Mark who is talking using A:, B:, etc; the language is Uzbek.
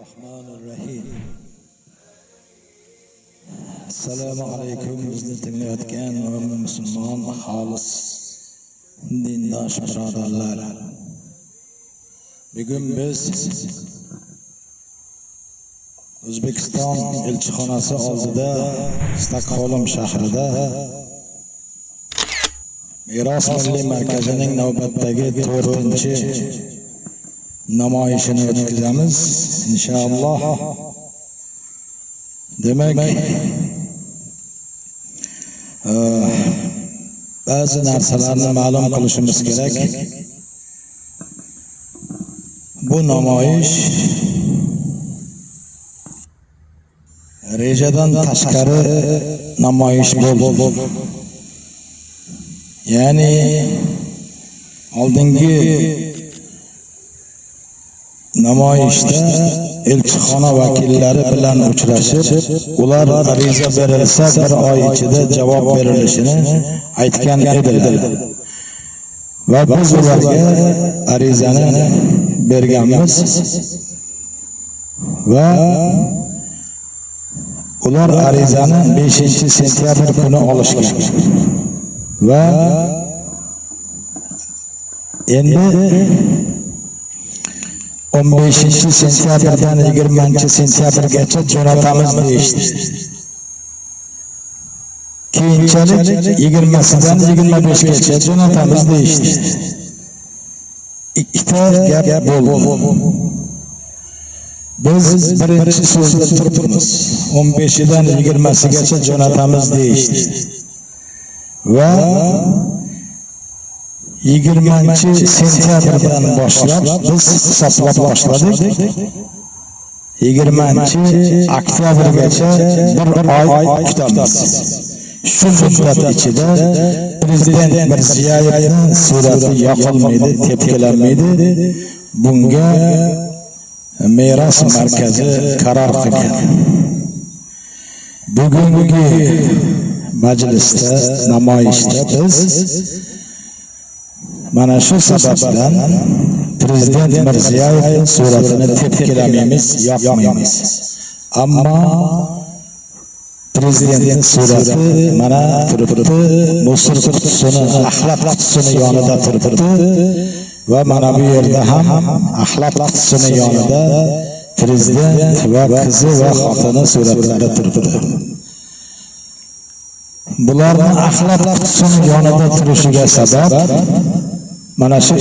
A: Rohmanir-Rahim. Assalomu alaykum bizni tinglayotgan mo'min musulmon xolis dindosh birodarlar. Bugun biz O'zbekiston elchixonasi oldida Stokgolm shahrida Meros Milliy markazining navbatdagi 4-chi namoyishini o'tkazamiz inshaalloh. Demak, ba'zi narsalarni ma'lum qilishimiz kerak. Bu namoyish rejadan tashqari namoyish bo'ldi. Ya'ni oldingi namoyishda elchixona vakillari bilan uchrashib, ular ariza berilsa bir oy ichida javob berilishini aytgan edilar. Va biz ularga arizani berganmiz va ular arizani 5-sentyabr kuni olishgan. Va endi 15-sentyabrdan 20-sentyabrgacha jo'natamiz deyishdi. Keyinchalik 20sidan 25gacha jo'natamiz deyishdi. Ikkita gap bo'ldi. Biz birinchi so'zda turibmiz. 15idan 20sigacha jo'natamiz deyishdi. Va 20-sentyabrdan boshlab biz hisoblab boshladik. 20-oktyabrgacha bir oy kutamiz. Shu muddat ichida prezident Mirziyoyevning surati yoqilmaydi, tepkilanmaydi. Bunga Meros markazi qaror qilgan. Bugungi majlisda, namoyishda biz mana shu sababdan prezident Mirziyoyevning suratini tepkilamaymiz, yoqmaymiz. Ammo prezidentning surati mana turibdi, musr qutisini, axlat qutisini yonida turibdi va mana bu yerda ham axlat qutisini yonida prezident va qizi va xotini suratlari turibdi. Bularni axlat qutisini yonida turishiga sabab mana shu